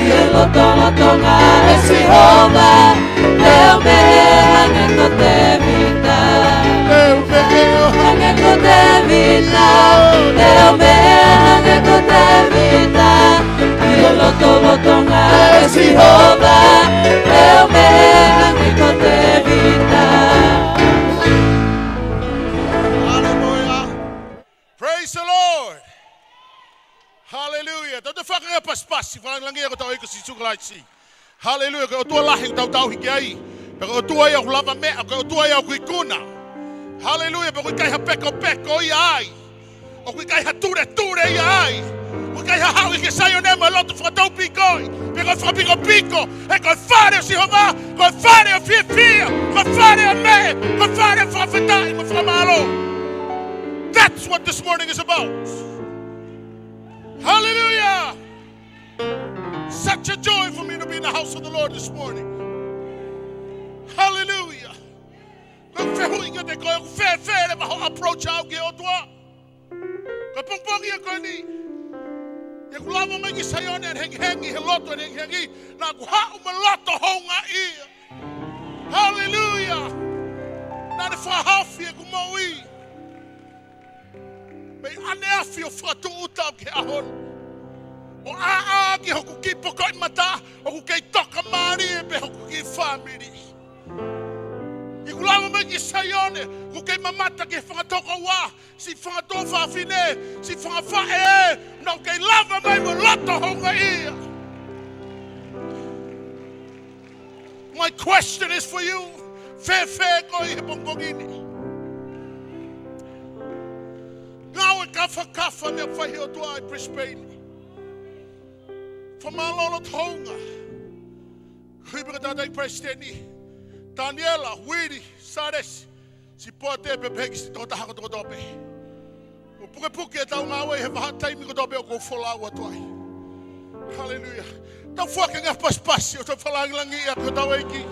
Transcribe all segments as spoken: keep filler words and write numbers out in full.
Ke lotolotonga ʻe Sihova, te u meʻa hangē ko Tēvita. Te u meʻa hangē ko Tēvita. Te u meʻa hangē ko Tēvita. Ke lotolotonga ʻe Sihova, te u meʻa hangē ko Tēvita. Hallelujah. Praise the Lord. Hallelujah. Tau toe fakapasipasi, fakalāngilangiʻia ko hotau ʻEiki ko Sīsū Kalaisi. Hallelujah. Ko e ʻOtua lahi ʻoku tau tauhi ki ai. Pea ko e ʻOtua ia ʻoku lavameʻa, ko e ʻOtua ia ʻoku ikuna. Hallelujah. Pea ʻoku ʻikai ha pekopeko ia ai. ʻOku ʻikai ha tuletule ia ai. ʻOku ʻikai ha haʻu ia ki Saione mo e loto fakataupikoʻi. Pe ko e fakapikopiko, he ko e fale ʻo Sihova, ko e fale ʻo e fiefia, ko e fale ʻo e meʻe, ko e fale ʻo e fakafetaʻi mo e fakamālō. That's what this morning is about. Hallelujah. Such a joy for me to be in the house of the Lord this morning. Hallelujah. Ko e fehuʻi kiate koe, ʻoku fēfē leva hoʻo approach ʻaʻau ki he ʻOtua? Ko e pongipongi ia ko eni, ʻoku lava mai ki Saione ʻene hengihengi, he loto ʻene hengihengi, naʻa ku haʻu mo e loto houngaʻia. Hallelujah. Naʻa ne fakahaofi ʻeku moʻui mei ʻaneafi ʻo fakatūʻuta au ki he ʻaho ni. ʻO ʻāʻā ki hoku kiʻi pokoʻi mata, ʻoku kei toka mālie pē hoku kiʻi fāmili. ʻOku lava mai ki Saione, ʻoku kei mamata ki he fanga tokoua, siʻi fanga tuofāfine, siʻi fanga faʻē, naʻa ku kei lava mai mo e loto houngaʻia. My question is for you. Fēfē koe he pongipongi ni? Ngāue kafakafa naʻe fai he ʻOtua ʻi Brisbane. Fakamālō loto houngaʻia. Hui pē ka tātai palesiteni. Taniela, Uili, Sālesi. Siʻi poate pē pehē ki siʻi tokotaha kotoa pē. ʻO pukepuke ʻetau ngāue he vahaʻa taimi kotoa pē ʻoku ou folau atu ai. Hallelujah. Tau fakapasipasi ʻo tau fakalāngilangiʻia ki hotau ʻEiki.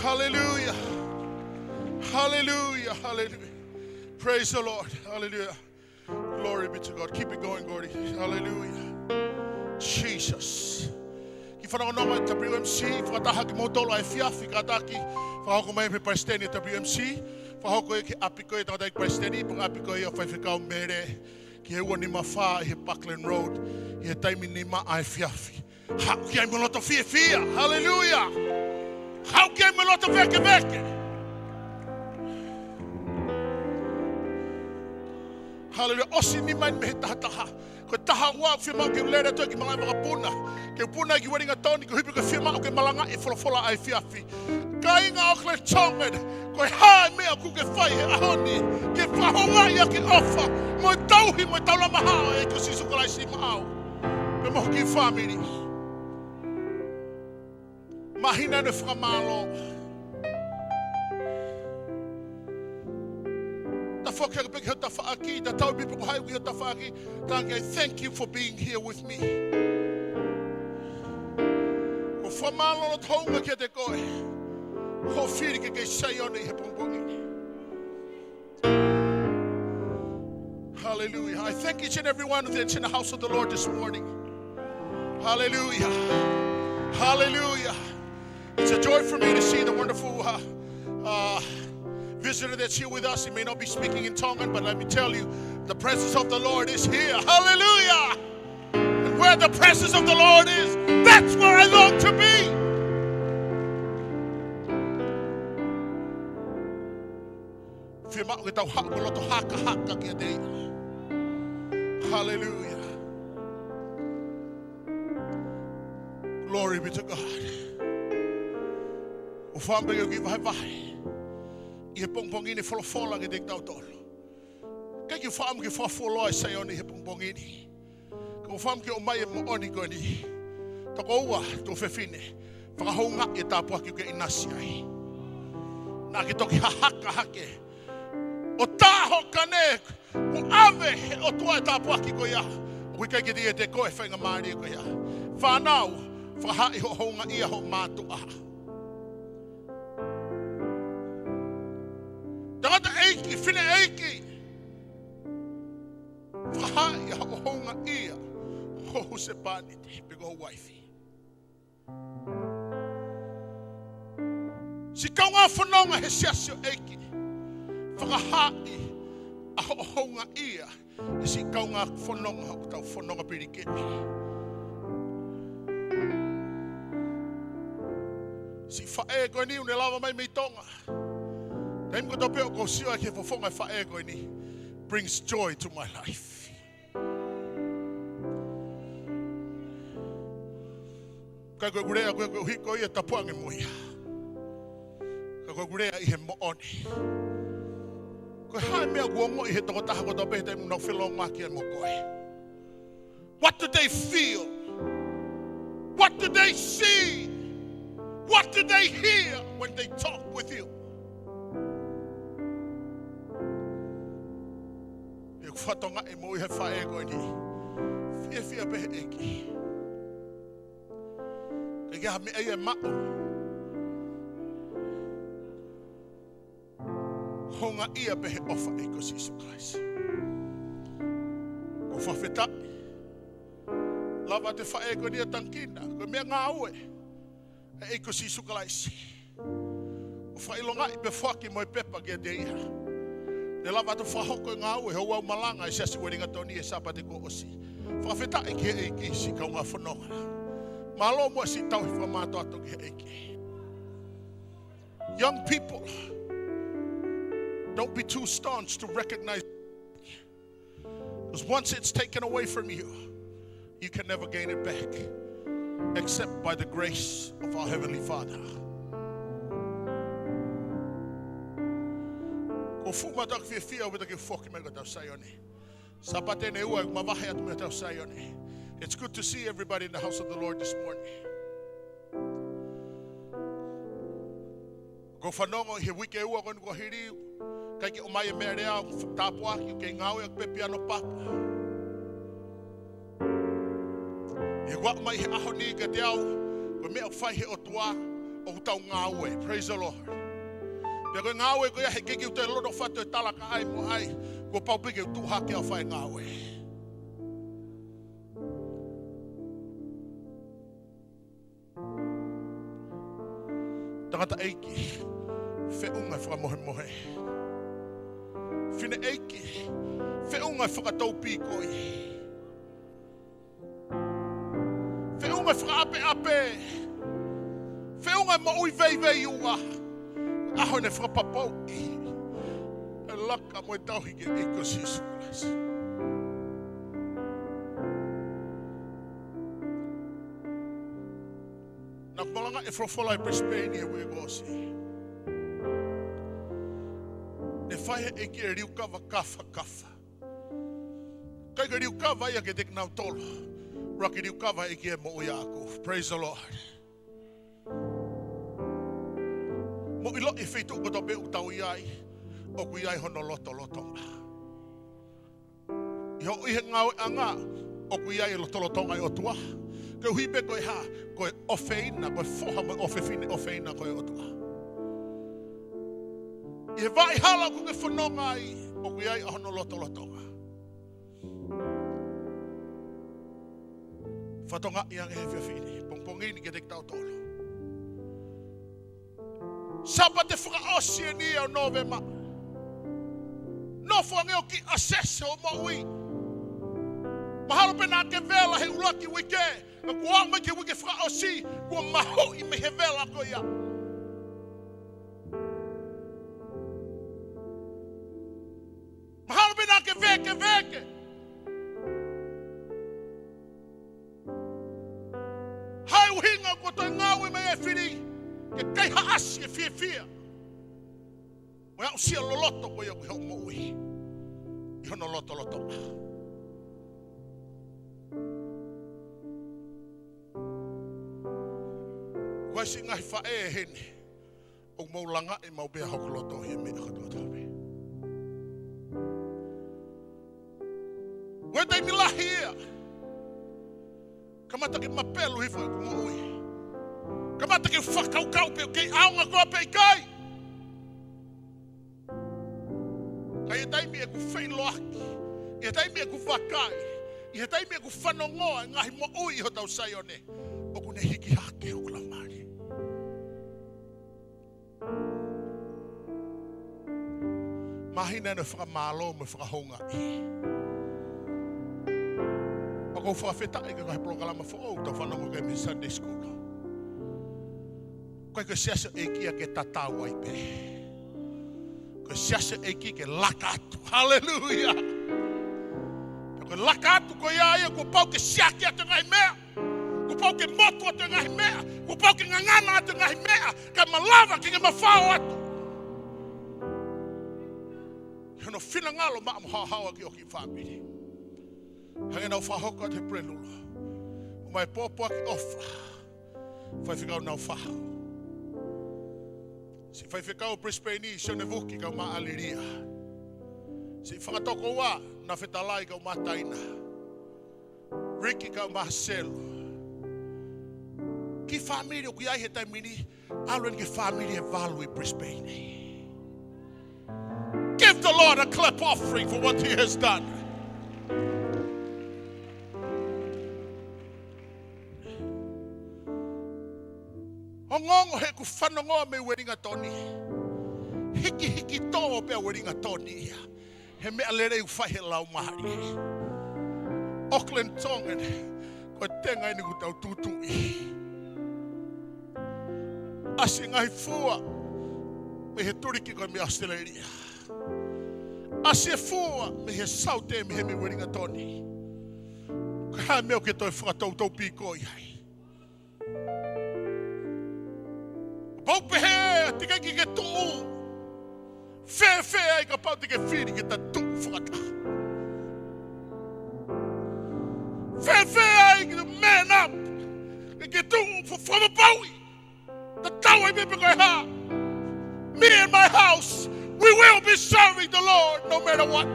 Hallelujah. Hallelujah. Hallelujah. Praise the Lord. Hallelujah. Glory be to God. Keep it going, Gordy. Hallelujah. Jesus. Kiʻi fanongonongo e W M C, fakataha kimoutolu ʻa e efiafi kātaki, fakahoko mai pē palesiteni e W M C, fakahoko ia ki he ʻapi ko ia ʻa e tangataʻeiki palesiteni, pea ʻapi ko ia ʻa e faifekau Mele, ki he ua nima fā ʻi he Parkland Road, ʻi he taimi nima ʻa e efiafi. Haʻu ki ai mo e loto fiefia. Hallelujah. Haʻu ki ai mo e loto vēkeveke. Hallelujah. ʻOsi nima eni mei he taha taha. Ko e taha ua fiemaʻu ke u lele atu ki malaʻe vakapuna. Ke u puna ki Uelingatoni, koeʻuhi pē ko e fiemaʻu ke malangaʻi e folofola ʻa e efiafi. Kāinga ʻo Auckland Tongan, ko e hā e meʻa ʻoku ke fai he ʻaho ni ke fakahoungaʻi ʻaki e ʻofa mo e tauhi mo e taulama haʻo ʻo e ʻEiki ko Sīsū Kalaisi maʻau pea mo ho kiʻi fāmili? Māhina ʻeni ʻo e fakamālō. Tafoki hake pē ki ho tafaʻaki, tatau ai pē pe ko hai ʻoku ʻi ho tafaʻaki, talaange, "Thank you for being here with me." ʻOku ou fakamālō loto houngaʻia kiate koe hoʻo fili ke kei Saione ʻi he pongipongi ni. Hallelujah. I thank each and every one that's in the house of the Lord this morning. Hallelujah. Hallelujah. It's a joy for me to see the wonderful, uh, uh, visitor that's here with us. He may not be speaking in Tongan, but let me tell you, the presence of the Lord is here. Hallelujah. And where the presence of the Lord is, that's where I long to be. Fiemaʻu ke tau haʻu mo e loto hakahaka kiate ia. Hallelujah. Glory be to God. ʻOfa pē ke u kiʻi vahevahe ʻi he pongipongi ni e folofola kiate kitautolu. ʻIkai ke u fakaʻamu ke fakafuoloa ʻa Saione he pongipongi ni. Ka ʻoku ou fakaʻamu ke ʻomai e moʻoni ko eni. Tokoua, tuofefine, fakahoungaʻi e tāpuaki ʻoku ke ʻinasi ai. Naʻa ke toki hakahaka hake ʻo tā ho kane, kuo ʻave ʻe he ʻOtua e tāpuaki ko ia. ʻOku ʻikai ke ʻiate koe e faingamālie ko ia. Fānau, fakahaaʻi hoʻo houngaʻia hoʻo mātuʻa. Tangataʻeiki, fineʻeiki, fakahaaʻi hoʻo houngaʻia Ko ho husepāniti pe ko ho uaifi. Siʻi kaungā fononga he siasi ʻo e ʻEiki. Fakahaaʻi ʻa hoʻo houngaʻia he siʻi kaungā fononga ʻoku tau fononga pilikimi. Siʻi faʻē ko eni ʻoku ne lava mai mei Tonga. Taimi kotoa pē ʻoku ou sio ai ki he fofonga e faʻē ko eni, brings joy to my life. Ka ko ʻeku lea, ko ʻeku hiko ia tapuange mo ia. Ka ko ʻeku lea ʻi he moʻoni. Ko e hā e meʻa ʻoku ongoʻi he tokotaha kotoa pē he taimi ʻoku nau felōngoaki ai mo koe? What do they feel? What do they see? What do they hear when they talk with you? He ʻoku fakatokangaʻi mo ia he faʻē ko eni. Fiefia pē he ʻEiki. ʻIkai ke ʻi ai ha meʻa ia ʻe maʻu. Houngaʻia pē he ʻofa ʻa e ʻEiki ko Sīsū Kalaisi. ʻOku ou fakafetaʻi. Lava atu e faʻē ko eni ʻo tangikina. Ko e meʻangāue ʻa e ʻEiki ko Sīsū Kalaisi. ʻO fakaʻilongaʻi pea foaki mo e pepa kiate ia. Ne lava atu ʻo fakahoko e ngāue he ouau malanga ʻa e Siasi Uelingatoni he Sāpate kuo ʻosi. Fakafetaʻi ki he ʻEiki siʻi kaungā fononga. Mālō muʻa siʻi tauhi fakamātoato ki he ʻEiki. Young people, don't be too staunch to recognize, because once it's taken away from you, you can never gain it back, except by the grace of our Heavenly Father. ʻOku ou fuʻu mātuʻaki fiefia ʻo pehē ke u foki mai ki hotau Saione. Sāpate eni ʻe ua ʻeku mavahe atu mei hotau Saione. It's good to see everybody in the house of the Lord this morning. ʻOku ou fanongo ʻi he uike ʻe ua ko eni kuo hili, ʻikai ke ʻomai e meʻalea ʻo tāpuaki, ʻoku kei ngāue ʻaki pē piano papa. ʻI heʻeku aʻu mai he ʻaho ni kiate au, ko e meʻa ʻoku fai he ʻOtua, ʻoku tau ngāue. Praise the Lord. Pea ko e ngāue ko ia he ʻikai ke u toe loto fatu e talakaʻi mo ʻai, kuo pau pē ke u tuʻu hake ʻo fai e ngāue. Tangataʻeiki, feʻunga e fakamohemohe. Fineʻeiki, feʻunga e fakatoupīkoi. Feʻunga e fakaʻapeʻape. Feʻunga e moʻui veiveiua. ʻAho ni fakapapauʻi e laka mo e tauhi ki he ʻEiki ko Sīsū Kalaisi. Naʻá ku malanga e folofola ʻi Brisbane he uike kuo ʻosi. Ne fai he ʻEiki e liukava kafakafa. ʻIkai ke liukava ia kiate kinautolu. ʻUluaki liukava e ʻEiki e moʻui ʻaʻaku. Praise the Lord. Mou ʻiloʻi e feituʻu kotoa pē ʻoku tau ʻi ai, ʻoku ʻi ai hono lotolotonga. ʻI hoʻo ʻi he ngāueʻanga, ʻoku ʻi ai e lotolotonga ʻo e ʻOtua. Koeʻuhi pē ko e hā, ko e ʻofeina, ko e foha mo e ʻofefine ʻofeina ko e ʻOtua. ʻI he vaʻa hala ʻoku ke fononga ai, ʻoku ʻi ai hono lotolotonga. Fakatokangaʻi ange he efiafi ni, pongipongi ni kiate kitautolu. Sāpate fakaʻosi eni ʻo Nōvema. Nofo ange ʻo kiʻi assess hoʻo moʻui. Mahalo pē naʻá ke vela he ʻuluaki uike, ka kuo aʻu mai ki he uike fakaʻosi, kuo mahuʻi mei he vela ko ia. Mahalo pē naʻá ke vēkeveke. Hā e ʻuhinga kuo toe ngāue mai e fili, ke kaihaʻasi e fiefia mo e aʻusia loloto ko ia ʻoku ʻi hoʻo moʻui, ʻi hono lotolotonga. Ko e siʻi ngaahi faʻē heni, ʻoku mou langaʻi maʻu pē ʻa hoku loto ʻi he meʻa kotoa pē. Ko e taimi lahi ia, kamata ke mapelu hifo ʻeku moʻui. Kamata ke fakakaukau pe ʻoku kei ʻaonga koā pe ʻikai. Ka ʻi he taimi ʻeku feʻiloaki, ʻi he taimi ʻeku vakai, ʻI he taimi ʻoku fanongoa e ngaahi moʻui ʻi hotau Saione, ʻoku ne hiki hake hoku laumālie. Māhina ʻeni ʻo e fakamālō mo e fakahoungaʻi. ʻOku ou fakafetaʻi ki he ngaahi polokalama foʻou ʻoku tau fanongo ki ai mei he Sunday School. ʻIkai ko e siasi ʻo e ʻEiki ia ke tatau ai pē. Ko e siasi ʻo e ʻEiki ke laka atu. Haleluia. Ko e laka atu ko ia ia kuo pau ke siaki atu e ngaahi meʻa. Kuo pau ke motu atu e ngaahi meʻa. Kuo pau ke ngangana atu e ngaahi meʻa. Kae malava ke ke mafao atu ʻi hono finangalo maʻa mo haohaoa ki ho kiʻi fāmili. Hangē naʻa ku fakahoko atu he Pulelulu. ʻOmai pōpoaki ʻofa. Faifekau Naufau. Siʻi faifekau Brisbane, Sione Vuki kae ʻumaʻā ʻAlilia. Siʻi fanga tokoua, Nafetalai kae ʻumaʻā Taina. Ricky kae ʻumaʻā Selu. Kiʻi fāmili ʻoku ʻi ai he taimi ni, ʻalu eni ki he fāmili ʻe valu ʻi Brisbane. Give the Lord a clap offering for what he has done. Ongoongo heʻeku fanongoa mei Uelingatoni. Hikihiki tō pē ʻa Uelingatoni ia he meʻa lelei ʻoku fai he laumālie. Auckland Tongan, ko e tenga eni ʻoku tau tūtuuʻi. ʻAsi e ngaahi fua mei he tuliki ko ē mei ʻAositelēlia. ʻAsi e fua mei he saute mei he mei Uelingatoni. Ko e hā e meʻa ʻoku ke toe fakatoutouʻi koe ai? Kapau pehē ʻe ʻikai ke ke tuʻu, fēfē ai kapau te ke fili ke ta tuʻu fakataha? Fēfē ai ke ta man up, ke ke tuʻu fa-, fakapapauʻi? Tatau ai pē pe ko e hā. Me and my house, we will be serving the Lord no matter what.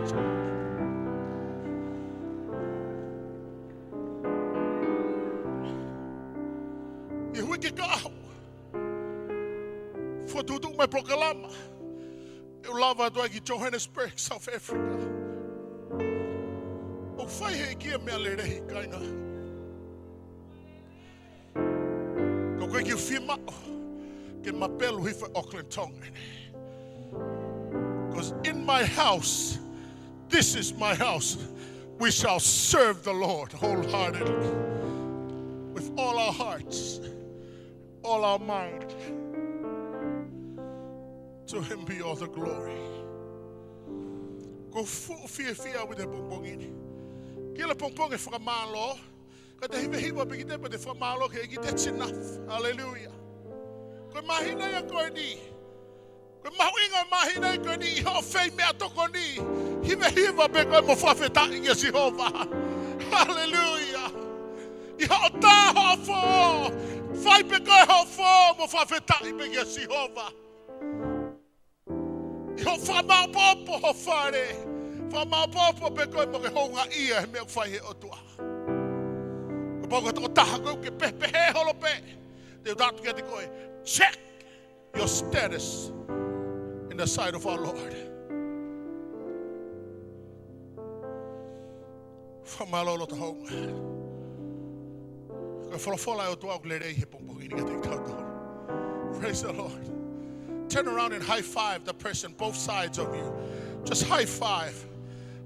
ʻI he uike kahaʻu, fokotuʻutuʻu mai polokalama ʻe lava atu ai ki Johannesburg, South Africa. ʻOku fai he ʻEiki ia meʻa lelei, kāinga. Ka ʻoku ʻikai ke u fiemaʻu ke mapelu hifo e Auckland Tongan. 'Cause in my house, this is my house, we shall serve the Lord wholeheartedly, with all our hearts, all our mind. To him be all the glory. ʻOku ou fuʻu fiefia ʻi he pongipongi ni. Ki he pongipongi fakamālō, ka te hivehiva pē kita pea te fakamālō ki he ʻEiki, that's enough. Hallelujah. Ko e māhina ia ko eni. Ko e mahuʻinga e māhina ia ko eni ʻi hoʻo fai meʻatokoni. Hivehiva pē koe mo fakafetaʻi kia Sihova. Hallelujah. ʻI hoʻo tā hoʻo fō, fai pē koe hoʻo fō mo fakafetaʻi pē kia Sihova. ʻI hoʻo fakamaopoopo ho fale, fakamaopoopo pē koe mo ke houngaʻia he meʻa ʻoku fai he ʻOtua. Kapau ko e tokotaha koe ʻoku ke pehē holo pē, te u tala atu kiate koe, check your status in the sight of our Lord. Fakamālō loto houngaʻia. Ko e folofola ʻa e ʻOtua ʻoku lelei he pongipongi ni kiate kitautolu. Praise the Lord. Turn around and high five the person, both sides of you. Just high five.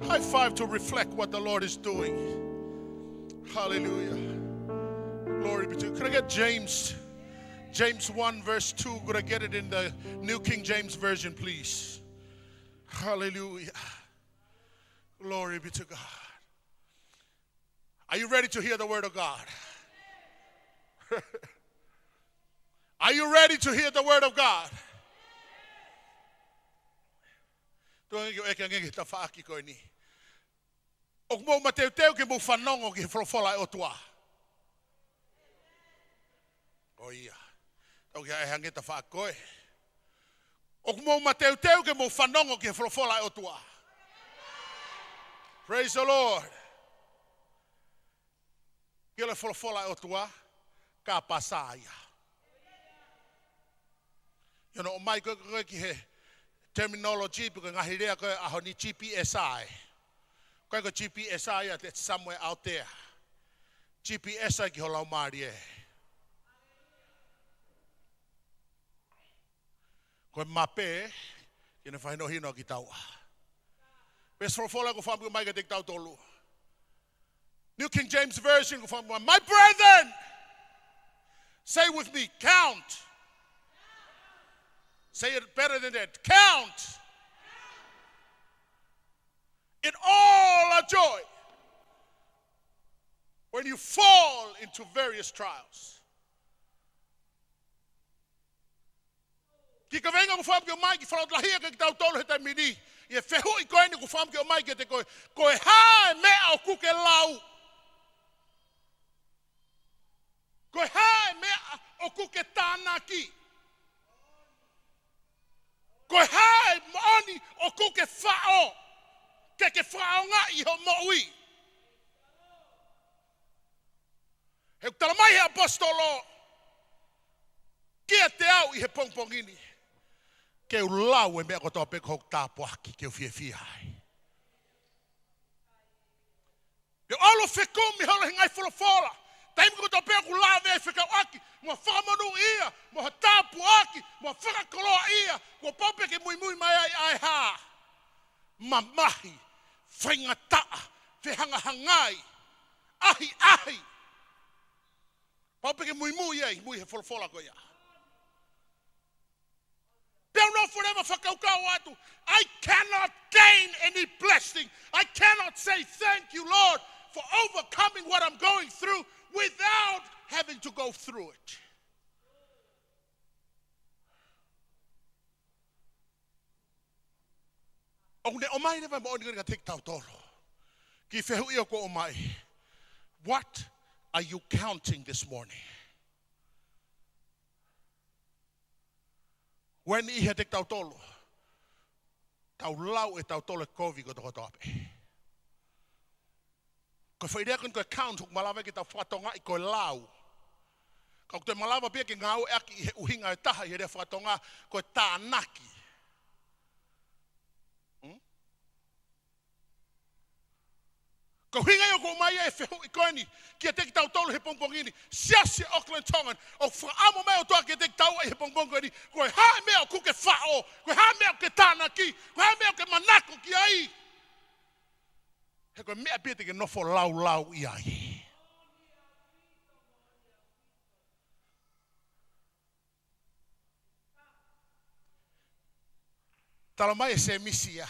High five to reflect what the Lord is doing. Hallelujah. Glory be to. Could I get James? James one verse two. Could I get it in the New King James Version, please? Hallelujah. Glory be to God. Are you ready to hear the word of God? Are you ready to hear the word of God? Tuʻu angé ke ʻeke angé ki he tafaʻaki ko eni. ʻOku mou mateuteu ke mou fanongo ki he folofola ʻa e ʻOtua? ʻOiauē. Tau ki ai hangē tafaʻaki ko ē. ʻOku mou mateuteu ke mou fanongo ki he folofola ʻa e ʻOtua? Praise the Lord. Ko e folofola ʻa e ʻOtua, kāpasa ia. ʻI hono ʻomai ko ē, ko ē ki he terminology, pe ko e ngaahi lea ko ē ʻa e ʻaho ni, G P S ai. Ko e G P S ia, that's somewhere out there. G P S ia ki ho laumālie. Ko e mape ke ne fakahinohino kitaua. Veesi folofola ʻoku fakaʻamu mai kiate kitautolu. New King James Version ʻoku fakaʻamu mai. My brethren, say with me, count. Say it better than that. Count it all a joy when you fall into various trials. Kiʻi kaveinga ʻoku fakaʻamu mai ke fakalahi ʻaki kitautolu he taimi ni, ʻi he fehuʻi ko eni ʻoku fakaʻamu mai kiate koe. Ko e hā e meʻa ʻoku ke lau? Ko e hā e meʻa ʻoku ke tānaki? Ko e hā e moʻoni ʻoku ke faʻo, ke ke fakaʻaongaʻi ʻi hoʻo moʻui? He ʻoku tala mai he ʻaposetolo kiate au ʻi he pongipongi ni, ke u lau e meʻa kotoa pē ko hoku tāpuaki, ke u fiefia ai. Ke u ʻalu ʻo fekumi holo he ngaahi folofola. Taimi kotoa pē ʻoku lave ai fekauʻaki mo e fakamonūʻia, mo ha tāpuaki, mo e fakakoloaʻia, kuo pau pē ke muimui mai ai ʻa e hā? Mamahi, faingataʻa, fehangahangai, ʻahiʻahi. Pau pē ke muimui ai, mui he folofola ko ia. Pea u nofo leva ʻo fakakaukau atu, I cannot gain any blessing. I cannot say thank you, Lord, for overcoming what I'm going through without having to go through it. ʻOku ne ʻomai leva e moʻoni ko eni kiate kitautolu. Kiʻi fehuʻi ʻoku ʻomai. What are you counting this morning? Ko eni ʻiate kitautolu, tau lau ʻe tautolu e kovi kotokotoa pē. Ko e foʻi lea ko eni ko e count, ʻoku malava ke tau fakatongaʻi ko e lau. Ka ʻoku toe malava pē ke ngāueʻaki ʻi he ʻuhinga ʻe taha ʻi he lea faka-Tonga ko e tānaki. Hmm? Ko e ʻuhinga ia ʻoku ʻomai ai e fehuʻi ko eni kiate kitautolu he pongipongi ni, Siasi ʻo Auckland Tongan, ʻoku fakaʻamu mai ʻOtua kiate kitaua ʻi he pongipongi ko eni, ko e hā e meʻa ʻoku ke faʻo, ko e hā e meʻa ʻoku ke tānaki, ko e hā e meʻa ʻoku ke manako ki ai. He ko e meʻa pē ia te ke nofo laulau ʻi ai. Tala mai ʻe Sēmisi ia,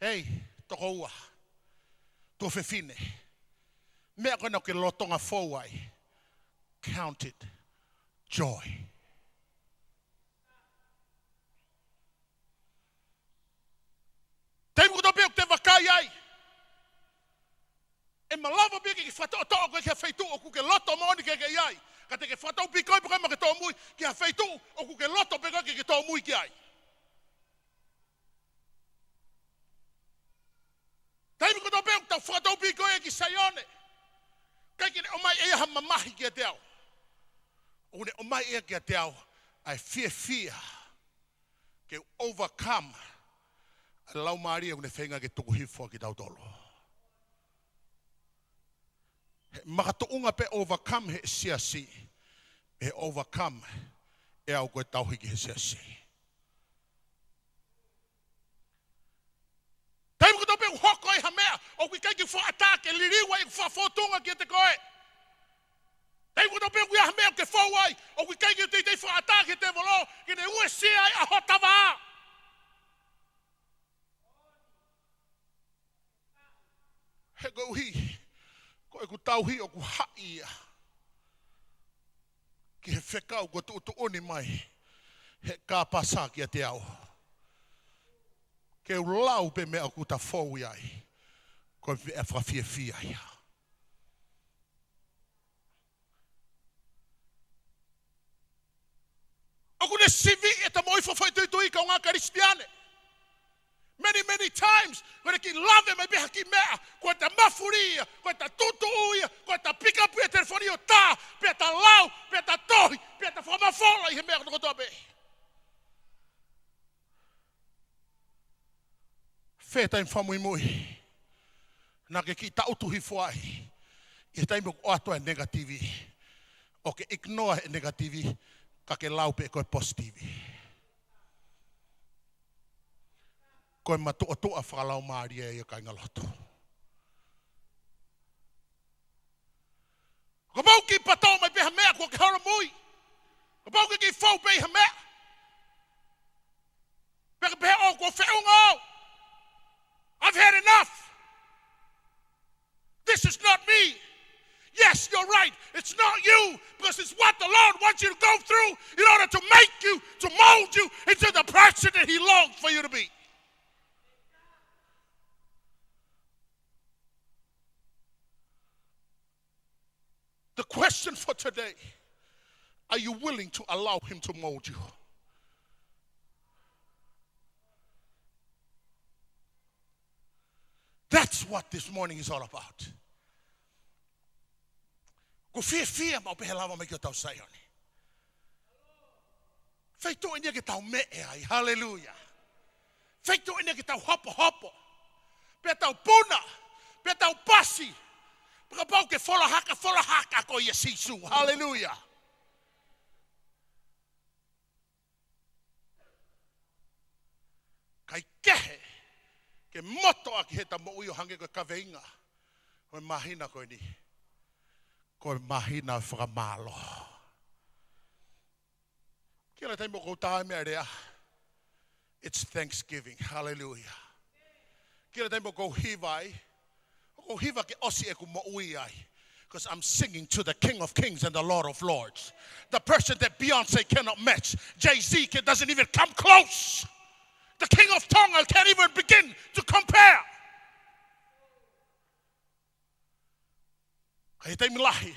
hei, tokoua, tuofefine, meʻa ko ena ʻoku ke lolotonga fou ai, count it joy. Taimi kotoa pē ʻoku te vakai ai, ʻe malava pē ke ke fakatoʻotoʻo koe ki ha feituʻu ʻoku ke loto moʻoni ke ke ʻi ai. Ka te ke fakatau pē koe pē koe mo ke tōmui ki ha feituʻu ʻoku ke loto pē koe ke ke tōmui ki ai. Taimi kotoa pē ʻoku tau fakatau pē koe ki Saione, ʻikai ke ne ʻomai ʻe ia ha mamahi kiate au. ʻOku ne ʻomai ʻe ia kiate au ʻa e fiefia ke overcome ʻa e laumālie ʻoku ne feinga ke tuku hifo ʻa kitautolu. He makatuʻunga pē overcome he siasi, he overcome ʻe au ko e tauhi ki he siasi. Taimi kotoa pē ʻoku hoko ai ha meʻa ʻoku ʻikai ke fakaʻatā ke liliu ai ʻeku fakafōtunga kiate koe. Taimi kotoa pē ʻoku ʻi ai ha meʻa ʻoku ke fou ai ʻoku ʻikai ke teitei fakaʻatā ki he tēvolo ke ne uesia ai ʻa ho tava. He koeʻuhi ko ʻeku tauhi ʻoku haʻi ia ki he fekau kuo tuʻutuʻuni mai he kāpasa kiate au, ke u lau pē meʻa ʻoku ta fou ai, ko e meʻa fakafiefia ia. ʻOku ne sivi ʻeta moʻui fakafoʻituitui, kaungā Kalisitiane. Many, many times, ko ʻene kiʻi lave mai pē ha kiʻi meʻa, ko ʻeta mafuli ia, ko ʻeta tuʻutuʻu ia, ko ʻeta pick up ia e telefoni ʻo tā, pea ta lau, pea ta tohi, pea ta fakamafola ʻi he meʻa kotoa pē. Fē taimi fakamuimui naʻa ke kiʻi taʻutu hifo ai ʻi he taimi ʻoku ʻoatu ai e negativi, ʻo ke ignore e negativi, ka ke lau pē ko e positivi? Ko e matuʻotuʻa fakalaumālie ia, kāingalotu. Kapau ke kiʻi patō mai pē ha meʻa, kuo ke holomui. Kapau ke kiʻi fou pē ʻi ha meʻa, pea ke pehē, ʻo, kuo feʻunga au. I've had enough. This is not me. Yes, you're right. It's not you, because it's what the Lord wants you to go through in order to make you, to mold you into the person that He longs for you to be. The question for today, are you willing to allow Him to mold you? That's what this morning is all about. ʻOku ou fiefia maʻu pē he lava mai ki hotau Saione. Feituʻu eni ia ke tau meʻe ai. Haleluia. Feituʻu eni ia ke tau hopohopo, pea tau puna, pea tau pasi. Pea kapau ke folahaka, folahaka koe ʻia Sīsū. Haleluia. Kae kehe ke moto ʻaki heʻeta moʻui ʻo hangē ko e kaveinga ʻo e māhina ko eni, ko e māhina ʻo e fakamālō. Kila taimi ʻoku ou tā e meʻalea, it's Thanksgiving. Haleluia. Kila taimi ʻoku ou hiva ai, ʻoku ou hiva ke ʻosi ʻeku moʻui ai. 'Cause I'm singing to the King of Kings and the Lord of Lords. The person that Beyonce cannot match. Jay-Z can, doesn't even come close. The King of Tonga can't even begin to compare. Ka ʻi he taimi lahi,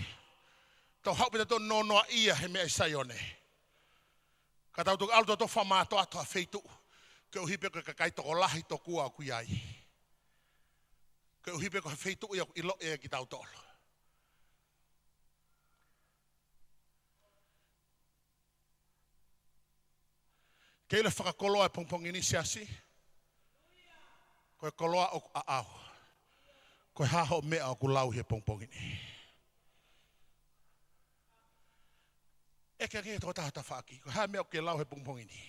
tau haʻu pē tautolu ʻo nonoaʻia he meʻa ʻi Saione, ka tau toki ʻalu tautolu ʻo fakamātoato ha feituʻu, koeʻuhi pē ko e kakai tokolahi tokua ʻoku ʻi ai, koeʻuhi pē ko e feituʻu ia ʻoku ʻiloʻi ʻe kitautolu. Kei ʻilo e fakakoloa e pongipongi ni, siasi, ko e koloa ʻoku ʻaʻau. Ko e hā hoʻo meʻa ʻoku lau he pongipongi ni? ʻEke ange ki he tokotaha ho tafaʻaki, ko e hā e meʻa ʻoku ke lau he pongipongi ni?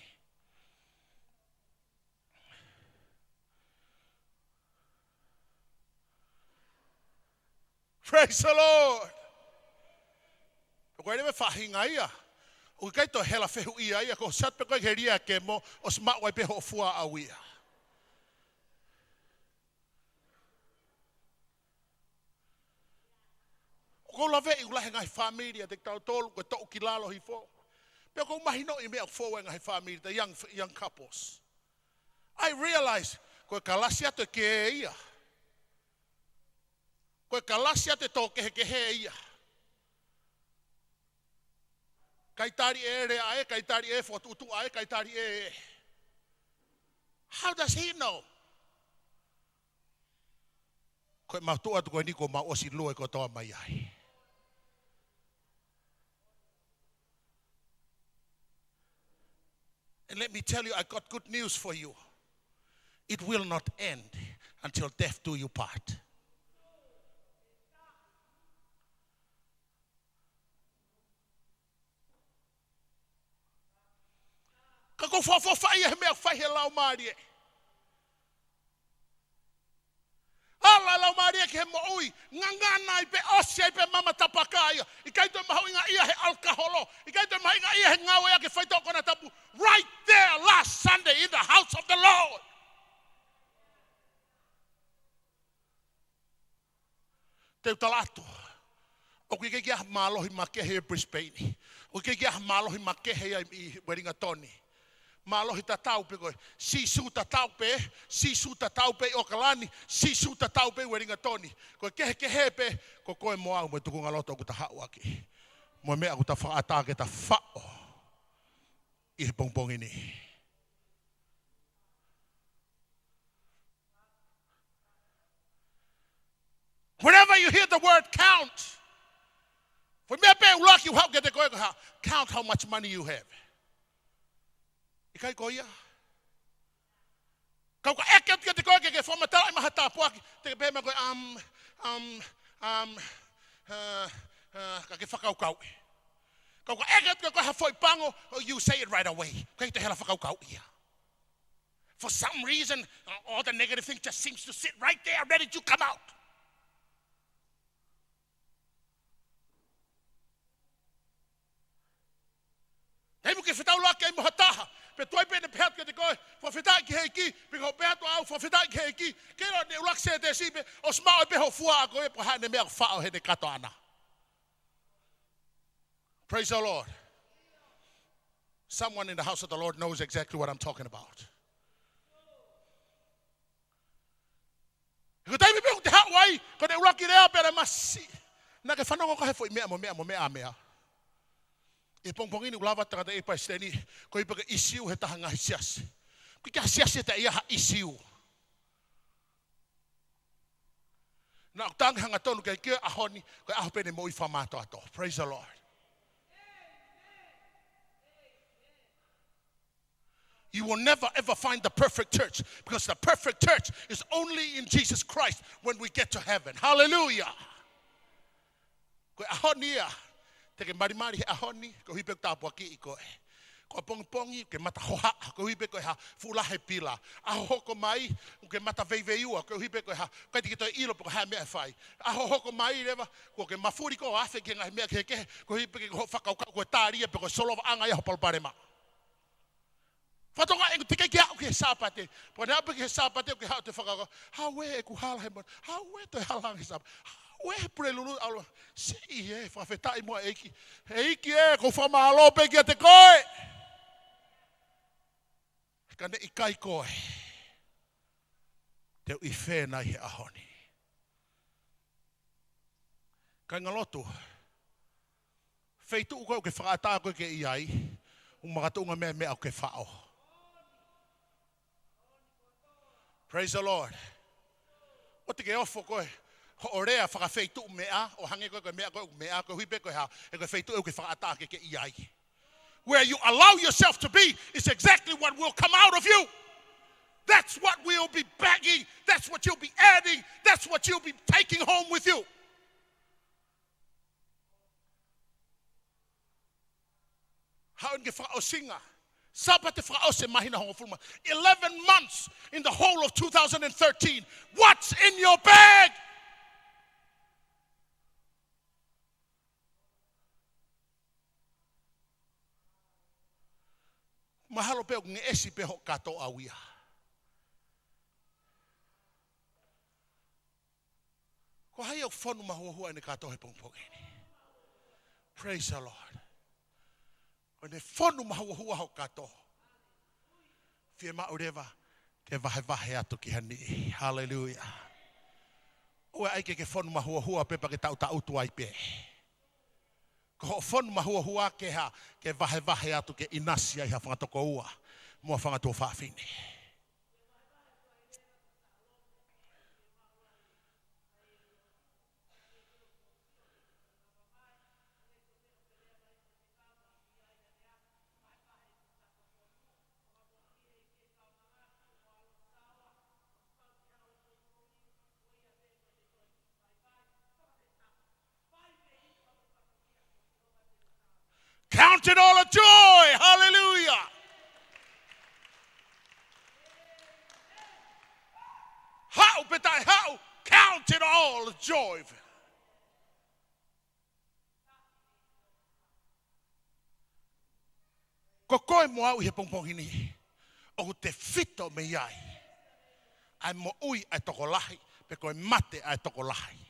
Praise the Lord. Ko e lele faʻahinga ia. ʻOku ʻikai toe hela fehuʻia ia, ko e sat pē koe ki he lia kemo, ʻosi maʻu ai pē hoʻo fua ʻau ia. ʻOku ou laveʻi ʻoku lahi e ngaahi fāmili ʻiate kitautolu ko e toʻu ki lalo hifo. Pea ʻoku ou mahinoʻi e meʻa ʻoku fou ai e ngaahi fāmili, the young, young couples. I realize, ko e kalasi atu e kē ia. Ko e kalasi atu e tō kehekehe ia. Kai tali ʻe lea ē, kai tali ʻe fokotuʻutuʻu ē, kai tali ʻe. How does he know? Ko e mau tuʻu atu ko eni kuo mau ʻosi lue kotoa mai ai. And let me tell you, I got good news for you. It will not end until death do you part. Ka ʻoku ou fakaʻofoʻofaʻia he meʻa ʻoku fai he Laumālie. Ala e Laumālie ki he moʻui, ngangana ai pē, ʻosi ai pē mama tapaka ia. ʻIkai toe mahuʻingaʻia he ʻalakaholo. ʻIkai toe mahuʻingaʻia he ngāueʻaki e faitoʻo konatapu. Right there last Sunday in the house of the Lord. Te u tala atu, ʻoku ʻikai ke ʻi ai ha mālohi makehe ʻi Brisbane. ʻOku ʻikai ke ʻi ai ha mālohi makehe ia ʻi Wellington. Mālohi tatau pē ko e Sīsū tatau pē, Sīsū tatau pē ʻi ʻAokalani, Sīsū tatau pē ʻi Wellington. Ko e kehekehe pē, ko koe mo au mo e tukunga loto ʻoku ta haʻu ʻaki, mo e meʻa ʻoku ta fakaʻatā ke ta faʻo ʻi he pongipongi ni. Whenever you hear the word count, foʻi meʻa pē ʻuluaki ʻoku haʻu kiate koe ko e hā? Count how much money you have. ʻIkai ko ia? Ka ʻoku ʻeke atu kiate koe ke ke fakamatalaʻi mai ha tāpuaki, te ke pehē mai koe, um, um, um, uh, uh, ka ke fakakaukauʻi. Ka ʻoku ʻeke atu kiate koe ha foʻi pango, oh, you say it right away. ʻOku ʻikai toe hela fakakaukauʻi ia. For some reason, uh, all the negative things just seems to sit right there, ready to come out. Taimi ʻoku ke fetaulaki ai mo ha taha, pe tuai pē ʻene pehē atu kiate koe, fakafetaʻi ki he ʻEiki, pe ko e pehē atu au, fakafetaʻi ki he ʻEiki, ke ʻilo ne ʻuluaki sētesi pē, ʻosi maʻu ai pē hoʻo fua ʻa koe, pe ko e hā ʻene meʻa ʻoku faʻo heʻene kātoanga. Praise the Lord. Someone in the house of the Lord knows exactly what I'm talking about. He ko e taimi pē ʻoku te haʻu ai, ko ʻene ʻuluaki lea pē ʻene masi. Naʻa ke fanongo ki he foʻi meʻa mo meʻa mo meʻa meʻa. ʻI he pongipongi ni ʻoku lava tangata e palesiteni, ko e ʻuhi pē ko e issue he taha ngaahi siasi. Ko e kiʻi siasi ʻe taʻe ʻi ai ha issue. Naʻa ku tangi hangatonu ke ʻi he ʻaho ni, ko e ʻaho pē ʻene moʻui fakamātoato. Praise the Lord. You will never ever find the perfect church, because the perfect church is only in Jesus Christ when we get to heaven. Hallelujah. Ko e ʻaho ni ia, te ke malimali he ʻaho ni, ko e ʻuhi pē ʻoku tāpuakiʻi koe. Ko e pongipongi, ke mata hohaʻa, ko e ʻuhi pē ko e hā, fuʻu lahi e pila. ʻAho hoko mai, ke mata veiveiua, ko e ʻuhi pē ko e hā, ʻikai te ke toe ʻilo pe ko e hā e meʻa ʻe fai. ʻAho hoko mai leva, kuo ke mafuli koe ʻo afe ki he ngaahi meʻa kehekehe, ko e ʻuhi pē ke ko hoʻo fakakaukau ko e tālia pe ko e solovaʻanga ia ho palopalema. Fatongia ʻoku teʻeki ke aʻu ki he Sāpate. Pea neongo pē ki he Sāpate ʻoku ke haʻu ʻo fakakaukau, hau ē ʻeku hala he mo-, hau ē toe hala he Sāpate. Hau ē he Pulelulu ʻalu. Siʻi ē, fakafetaʻi muʻa ʻEiki. ʻEiki ē, ʻoku ou fakamālō pē kiate koe. Ka ne ʻikai koe. Te u ʻi fē nai he ʻaho ni? Kāinga lotu, feituʻu ko ē ʻoku ke fakaʻatā koe ke ʻi ai, ʻoku makatuʻunga mei he meʻa ʻoku ke faʻo. Praise the Lord. ʻOua te ke ofo koe hoʻo lea fakafeituʻu meʻa, ʻo hangē ko e, ko e meʻa ko ē ʻoku meʻa, ko e ʻuhi pē ko e hā, he ko e feituʻu ʻoku ke fakaʻatā ke ke ʻi ai. Where you allow yourself to be is exactly what will come out of you. That's what we'll be bagging. That's what you'll be adding. That's what you'll be taking home with you. Haʻu eni ki he fakaʻosinga. Sāpate fakaʻosi e māhina hongofulu mā. Eleven months in the whole of two thousand and thirteen. What's in your bag? Mahalo pē ʻoku ngeʻesi pē hoʻo kātoa ia. Ko hai ʻoku fonu mahuohua ʻene kātoa he pongipongi ni? Praise the Lord. Ko ʻene fonu mahuohua hoʻo kātoa, fiemaʻu leva ke vahevahe atu ki ha niʻihi. Hallelujah. ʻOua ʻai ke ke fonu mahuohua pē pea ke taʻutaʻutu ai pē. Ko hoʻo fonu mahuohua ke hā, ke vahevahe atu ke ʻinasi ai ha fanga tokoua mo ha fanga tuofāfine. Count it all a joy. Hallelujah. Haʻu pe taʻe haʻu, count it all a joy. Ko koe mo au ʻi he pongipongi ni, ʻoku tefito mei ai ʻa e moʻui ʻa e tokolahi, pe ko e mate ʻa e tokolahi.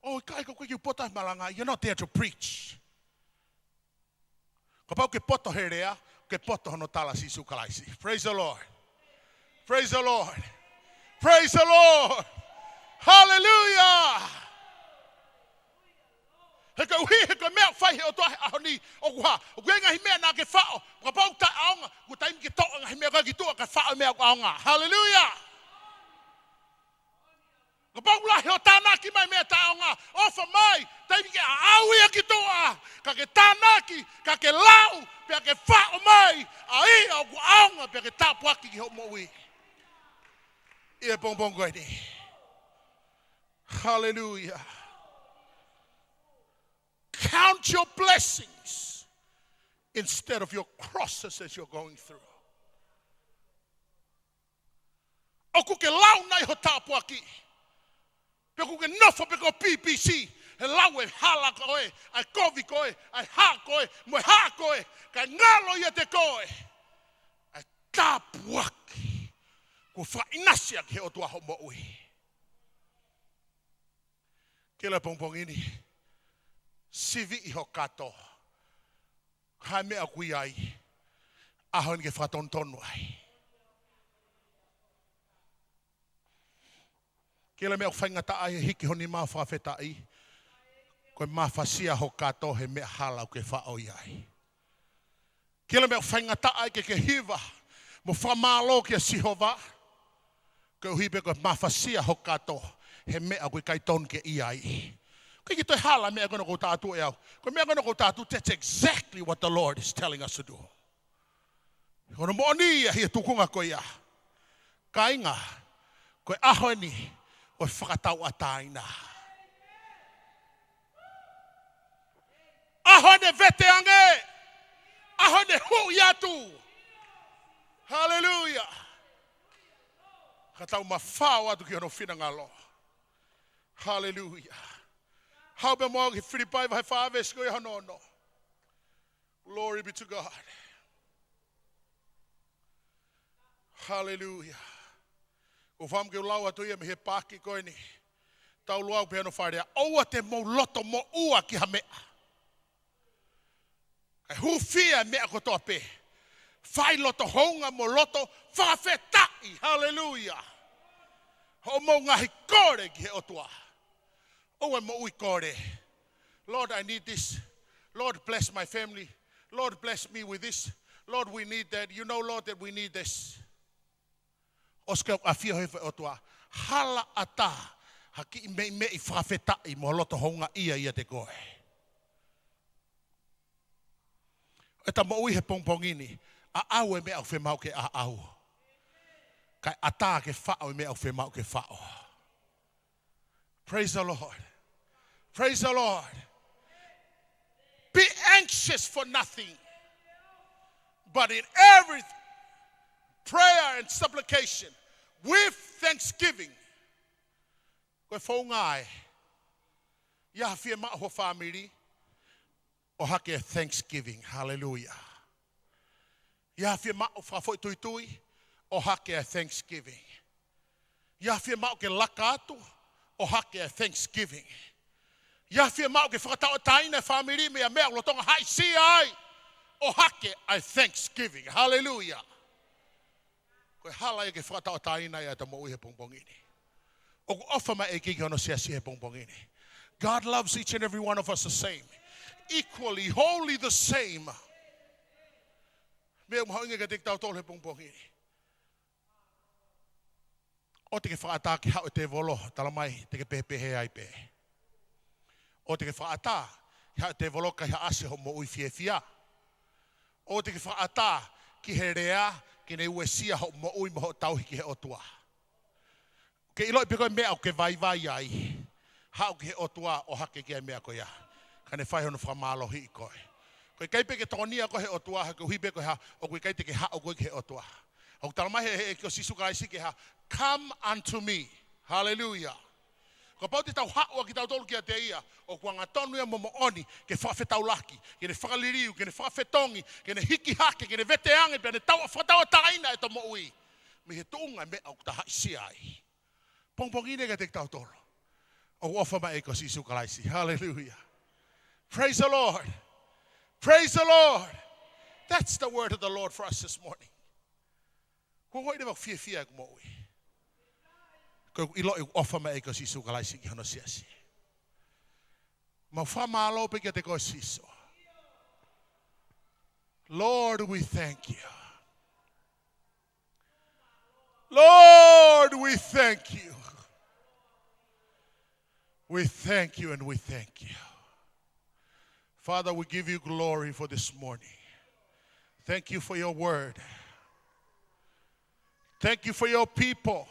ʻOku ʻikai ko koe ke u poto he malanga, you're not there to preach. Kapau ke poto he lea, ke poto hono tala Sīsū Kalaisi. Praise the Lord. Praise the Lord. Praise the Lord. Hallelujah. He koeʻuhi, he ko e meʻa ʻoku fai he ʻOtua he ʻaho ni, ʻoku hā, ʻoku ʻi ai e ngaahi meʻa naʻa ke faʻo, kapau taʻeʻaonga, ko e taimi ke toʻo e ngaahi meʻa ko ē ki tuʻa kae faʻo e meʻa ʻoku ʻaonga. Hallelujah. Kapau ʻoku lahi hoʻo tānaki, mai meʻa taʻeʻaonga, ʻofa mai, taimi ke ʻaʻau ia ki tuʻa, ka ke tānaki, ka ke lau, pea ke faʻo mai ʻa ia ʻoku ʻaonga, pea ke tāpuaki ki hoʻo moʻui. ʻI he pongipongi ko eni. Hallelujah. Count your blessings instead of your crosses as you're going through. ʻOku ke lau nai ho tāpuaki? Pe ʻoku ke nofo pē ko ē ʻo pipisi he lau e hala ko ē, ʻa e kovi ko ē, ʻa e hā ko ē, mo e hā ko ē, kae ngalo ʻiate koe ʻa e tāpuaki kuo fakaʻinasi ʻaki ʻe he ʻOtua hoʻo moʻui. Ke lau e pongipongi ni, siviʻi ho kato. Hā e meʻa ʻoku ʻi ai, ʻaho ni ke fakatonutonu ai. Ke lau e meʻa ʻoku faingataʻa ai e hiki ho nima ʻo fakafetaʻi, ko e mafasia ho kato he meʻa hala ʻoku ke faʻo ʻi ai. Ke lau e meʻa ʻoku faingataʻa ai ke ke hiva mo fakamālō kia Sihova, koeʻuhi pē ko e mafasia ho kato he meʻa ʻoku ʻikai tonu ke ʻi ai. ʻOku ʻikai ke toe hala e meʻa ko ena ʻoku ou tā atu ʻe au. Ko e meʻa ko ena ʻoku ou tā atu, that's exactly what the Lord is telling us to do. Ko hono moʻoni ia ʻi he tuʻunga ko ia. Kāinga, ko e ʻaho eni ʻo e fakatauʻatāina. ʻAho eni e veteange. ʻAho eni e huʻi atu. Hallelujah. Ka tau mafao atu ki hono finangalo. Hallelujah. Haʻu pē mo au ki Filipai vahe fā veesi ko ia hono ono. Glory be to God. Hallelujah. ʻOku ou fakaʻamu ke u lau atu ia mei he paaki ko eni. Tau lau pē hono fakalea: ʻOua te mou loto moʻua ki ha meʻa, kae hūfia e meʻa kotoa pē. Fai loto hounga mo loto fakafetaʻi. Hallelujah. Hoʻomou ngaahi kole ki he ʻOtua. ʻOua ʻe moʻui kole. Lord, I need this. Lord, bless my family. Lord, bless me with this. Lord, we need that. You know, Lord, that we need this. ʻOsi ke ʻafio hifo e ʻOtua, hala ʻatā ha kiʻi meimei fakafetaʻi mo loto houngaʻia ʻiate koe. ʻEta moʻui he pongipongi ni, ʻaʻau e meʻa ʻoku fiemaʻu ke ʻaʻau, kae ʻatā ke faʻo e meʻa ʻoku fiemaʻu ke faʻo. Praise the Lord. Praise the Lord. Be anxious for nothing, but in every prayer and supplication with thanksgiving. Ko e founga ē, ʻi ai ha fiemaʻu ho fāmili, ʻohake e thanksgiving. Hallelujah. ʻI ai ha fiemaʻu fakafoʻituitui, ʻohake e thanksgiving. ʻI ai ha fiemaʻu ke laka atu, ʻohake e thanksgiving. ʻI ai ha fiemaʻu ke fakatauʻatāina e fāmili mei ha meʻa ʻoku lolotonga haʻisia ai, ʻohake e thanksgiving. Hallelujah. Ko e hala ia ke fakatauʻatāina ai ʻeta moʻui he pongipongi ni. ʻOku ʻofa mai e ʻEiki ki hono siasi he pongipongi ni. God loves each and every one of us the same. Equally, wholly the same. Meʻa mahuʻinga kiate kitautolu he pongipongi ni. ʻOua te ke fakaʻatā ke haʻu e tēvolo, talamai te ke pehē pehē ai pē. ʻOua te ke fakaʻatā ke haʻu e tēvolo kae ʻasi hoʻo moʻui fiefia. ʻOua te ke fakaʻatā ki he lea ke ne uesia hoʻo moʻui mo hoʻo tauhi ki he ʻOtua. Ke ʻiloʻi pē ko e meʻa ʻoku ke vaivai ai, haʻu ki he ʻOtua ʻohake ki ai e meʻa ko ia, kae ne fai hono fakamālohiʻi koe. ʻOku ʻikai pē ke tokonia koe he ʻOtua, he koeʻuhi pē ko e hā, ʻoku ʻikai te ke haʻu koe ki he ʻOtua. ʻOku talamai he, he, he ko Sīsū Kalaisi ke hā, "Come unto me." Hallelujah. Kapau te tau haʻu ʻa kitautolu kiate ia, ʻoku angatonu ia mo moʻoni ke fakafetaulaki, ke ne fakaliliu, ke ne fakafetongi, ke ne hiki hake, ke ne veteange, pea ne tau fakatauʻatāina ʻeta moʻui mei he tuʻunga e meʻa ʻoku ta haʻisia ai. Pongipongi ni kiate kitautolu, ʻoku ʻofa mai e ʻEiki ko Sīsū Kalaisi. Hallelujah. Praise the Lord. Praise the Lord. That's the word of the Lord for us this morning. Ko e ongoʻi leva ʻoku fiefia ʻeku moʻui, ko ʻeku ʻiloʻi ʻoku ʻofa mai e ʻEiki ko Sīsū Kalaisi ki hono siasi. Mau fakamālō pē kiate koe Sīsū. Lord, we thank you. Lord, we thank you. We thank you and we thank you. Father, we give you glory for this morning. Thank you for your word. Thank you for your people.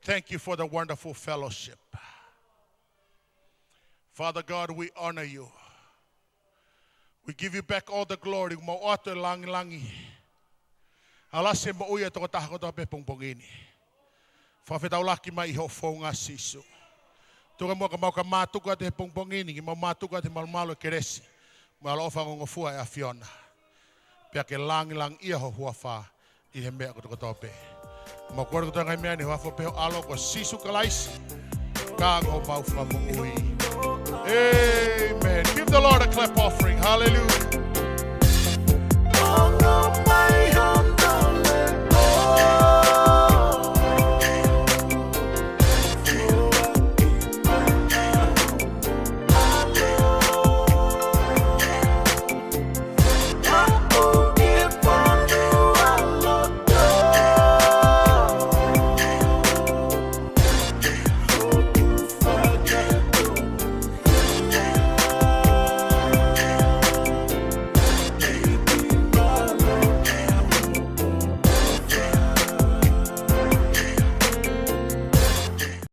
Thank you for the wonderful fellowship. Father God, we honor you. We give you back all the glory. Mau ʻoatu e langilangi. ʻAlasi e moʻui ʻa e tokotaha kotoa pē he pongipongi ni. Fakafetaulaki mai ʻi hoʻo founga Sīsū. Tuku muʻa ka mau ka mātuku atu he pongipongi ni, ke mau mātuku atu he malumalu e kelesi mo e ʻaloʻofa ngofua ʻa e ʻAfiona. Pea ke langilangiʻia ho huafa ʻi he meʻa kotoa kotoa pē. Mau kole kotoa e ngaahi meʻa ni ʻi he huafa pē ho ʻAlo ko Sīsū Kalaisi, ko homau Fakamoʻui. Amen. Give the Lord a clap offering. Hallelujah.